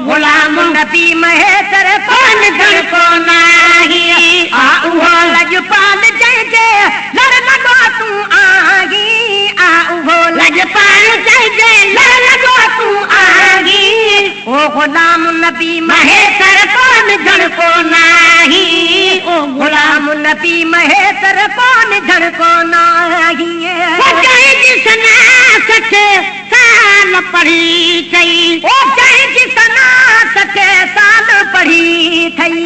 غلام نبي مهيسر ڪون ڌڻڪو ناهي. آ اهو لڄپال جنهن جي لڙ لڳو تون آهين، آ اهو لڄپال جنهن جي لڙ لڳو تون آهين. او غلام نبي مهيسر ڪون ڌڻڪو ناهي. او غلام نبي مهيسر ڪون ڌڻڪو ناهي. او جنهن جي ثنا 60 سال پڙهي ٿئي. او جنهن جي ثنا 60 سال پڙهي ٿئي.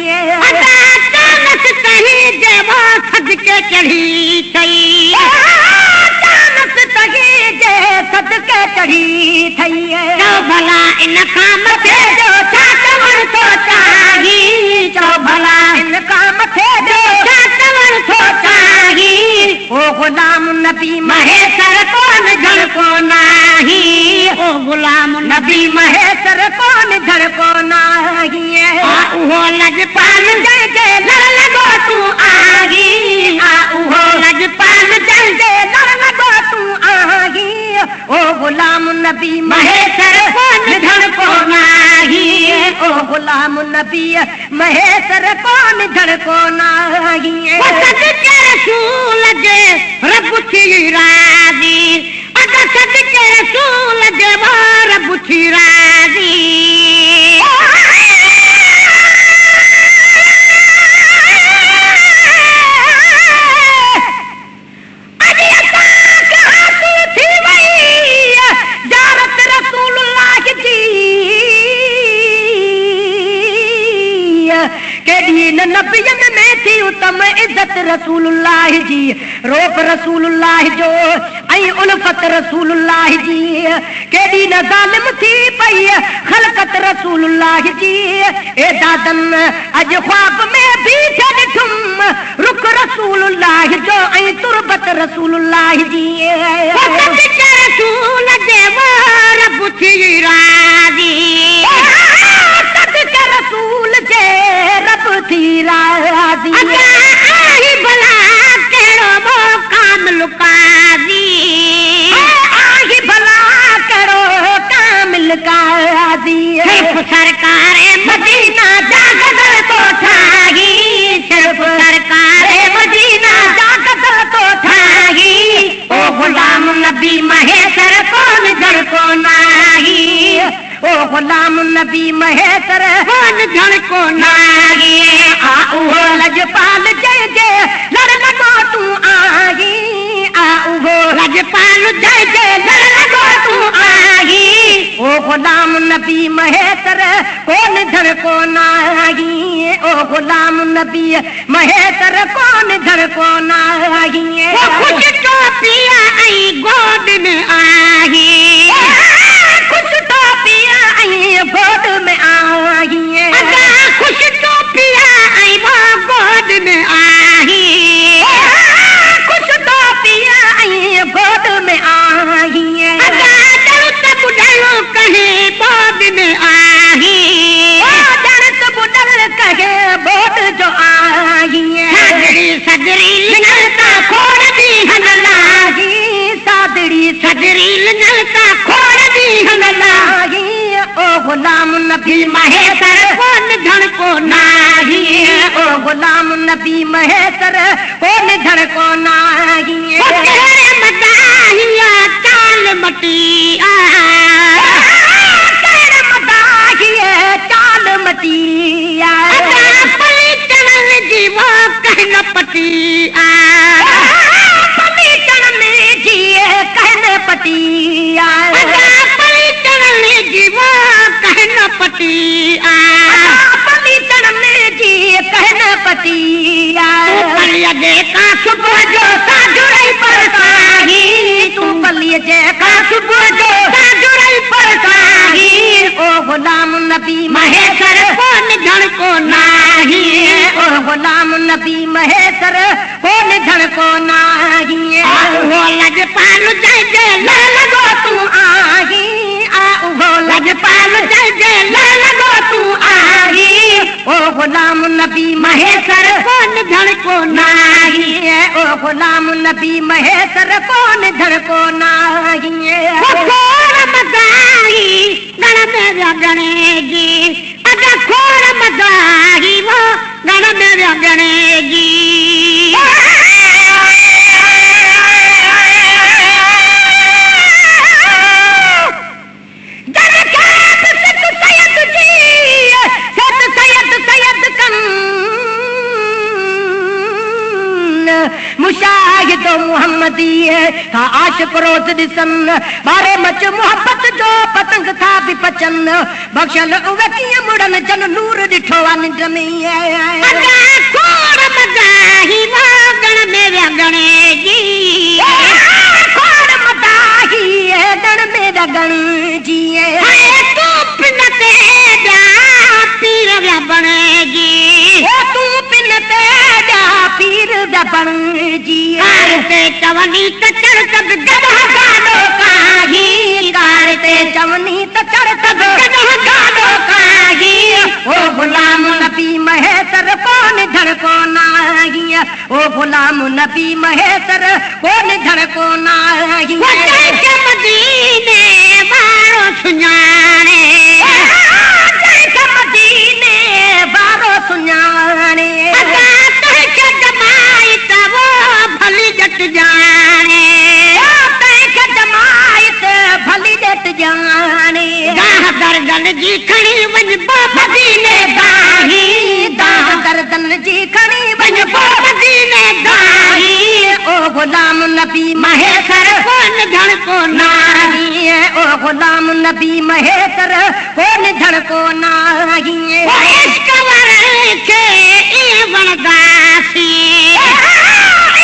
ادا چانس تنهن جي وا صدقي چڙهي ٿئي. چانس تنهن جي صدقي چڙهي ٿئي. چئو ڀلا ان کان مٿي جو ڇا چوڻ ٿو چاهين؟ چئو ڀلا ان کان مٿي جو ڇا چوڻ ٿو چاهين؟ او غلام نبي مهيسر ڪون ڌڻڪو ناهي. او غلام نبي مهيسر ڪون ڌڻڪو ناهي. آ اهو لڄپال جنهن جي لڙ لڳو تون آهين. آ اهو لڄپال جنهن جي لڙ لڳو تون آهين. او غلام نبي مهيسر ڪون ڌڻڪو ناهي. او غلام نبي مهيسر ڪون ڌڻڪو ناهي. او صدقي رسول جي رب ٿي راضي. ادا صدقي رسول جي رب ٿي راضي. اڄ اسان کي حاصل ٿي وئي زيارت رسول الله جي. ڪيڏي نه نبين ۾ ٿي اتم عزت رسول الله جي. روپ رسول الله جو ۽ الفت رسول الله جي. ڪيڏي نه ظالم ٿي پئي خلقت رسول الله جي. اي دادن اڄ خواب ۾ به ٿي ڏٺم رخ رسول الله جو ۽ تربت رسول الله جي. صدقي رسول جي رب ٿي راضي. صدقي رسول جي رب ٿي راضي. ادا آهي ڀلا ڪهڙو ڪامل قاضي. آهي ڀلا ڪهڙو ڪامل قاضي. صرف سرڪار مدينه جا غزل ٿو ٺاهي. صرف سرڪار مدينه جا غزل ٿو ٺاهي. او غلام نبي مهيسر ڪون ڌڻڪو ناهي. او غلام نبي مهيسر ڪون ڌڻڪو ناهي. آ اهو لڄپال جنهن جي لڙ لڳو تون آهين. آ اهو لڄپال جنهن جي لڙ لڳو تون آهين. او غلام نبي مهيسر ڪون ڌڻڪو ناهي. او غلام نبي مهيسر ڪون ڌڻڪو ناهي. او خوش ٽوپيا ۽ گود ۾ آهي. خوش ٽوپيا ۽ گود ۾ آهي. ادا خوش ٽوپيا ۽ گود ۾ آهي. خوش ٽوپيا ۽ گود ۾ آهي. ادا ڄڻ ته ٻڏل ڪنهن بود ۾ آهي. ڄڻ ته ٻڏل ڪنهن بود جو آهي. سادڙي سدري لڱن تان کوڙ ڏينهن لاهي. سادڙي سدري لڱن تان کوڙ ڏينهن لاهي. او غلام نبي مهيسر ڪون ڌڻڪو ناهي. او غلام نبي مهيسر ڪون ڌڻڪو ناهي. او ڪهڙي مداحيء چال مٽي آ. ڪهڙي مداحيء چال مٽي آ. ادا پلي چڻن جي وا ڪنهن نه پٽي آ. پلي چڻن جي ڪنهن نه پٽي آ. ادا پلي چڻن جي وا ڪنهن نه پٽي آ. ادا پلي چڻن جي ڪنهن نه پٽي آ. تون پليء جي ڪا صبح جو ساجهرئي پرساهي. تون پليء جي ڪا صبح جو ساجهرئي پرساهي. او غلام نبي مهيسر ڪون ڌڻڪو ناهي. او غلام نبي مهيسر ڪون ڌڻڪو ناهي. آ اهو لڄپال جنهن جي لڙ لڳو تون آهين. آ اهو لڄپال جنهن جي لڙ لڳو تون آهين. او غلام نبي مهيسر ڪون ڌڻڪو ناهي. او غلام نبي مهيسر ڪون ڌڻڪو ناهي. او کوڙ مداحي ڳڻ ۾ ويا. ويا ڳڻي جي. ادا کوڙ مداحي وو ڳڻ ۾ ويا ڳڻي جي. جن کي به سڪ سيد جي، سيد سيد سيد ڪن. مشاهدو محمدي ٿا عاشق روز ڏسن. ٻاري مچ محبت جو پتنگ ٿا به پچن. بخشل اهي ڪيئن مڙن جن نور ڏٺو آ ننڊ ۾. ادا کوڙ مداحي وو ڳڻ ۾ ويا ڳڻي جي. کوڙ مداحي ڳڻ ۾ ويا ڳڻي جي. هاء تون پن تي ٻيا پير ويا بڻجي. او تون پن تي ٻيا پير ويا بڻجي. ڪار تي چوني ته چڙهه ته به گڏهه گاڏو ڪاهي. ڪار تي چوني ته چڙهه ته به گڏهه گاڏو ڪاهي. او غلام نبي مهيسر ڪون ڌڙڪو ناهي. او غلام نبي مهيسر ڪون ڌڙڪو ناهي. او جنهن کي مديني وارو سڃاڻي. جنهن کي مديني وارو سڃاڻي. ادا تنهن کي جمائي ته وو ڀلي ڄٽ ڄاڻي. او تنهن کي جمائي ته ڀلي ڄٽ ڄاڻي. دانهن دردن جي کڻي وڃبو مديني داهي. دانهن دردن جي کڻي وڃبو مديني داهي. او غلام نبي مهيسر ڪون ڌڙڪو ناهي. او غلام نبي مهيسر ڪون ڌڙڪو ناهي. او عشق وارن کي ائين وڻنداسين.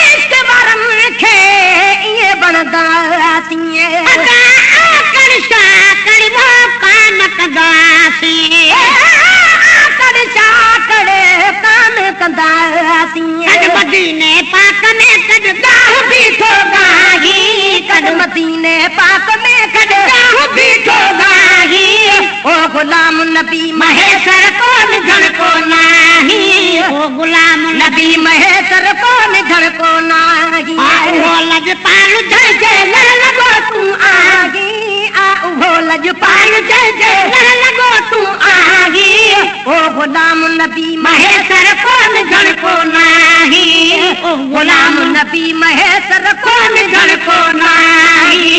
عشق وارن کي ائين وڻنداسين. ادا آڪڙ شاڪڙ وو ڪانه ڪنداسين. آڪڙ شاڪڙ ڪانه ڪنداسين. ڪڏ مديني پاڪ ۾ ڪڏ ڳاهه بيٺو ڳاهي. ڪڏ مديني پاڪ ۾ ڪڏ ڳاهه بيٺو ڳاهي. او غلام نبي مهيسر ڪون ڌڙڪو ناهي. او غلام نبي مهيسر ڪون ڌڙڪو ناهي. آ اهو لڄپال جنهن جي لئه لڳو تون آهين. آ اهو لڄپال جنهن جي لئه لڳو تون آهين. او غلام نبي مهيسر ڪون ڌڙڪو ناهي. او غلام نبي مهيسر ڪون ڌڙڪو ناهي.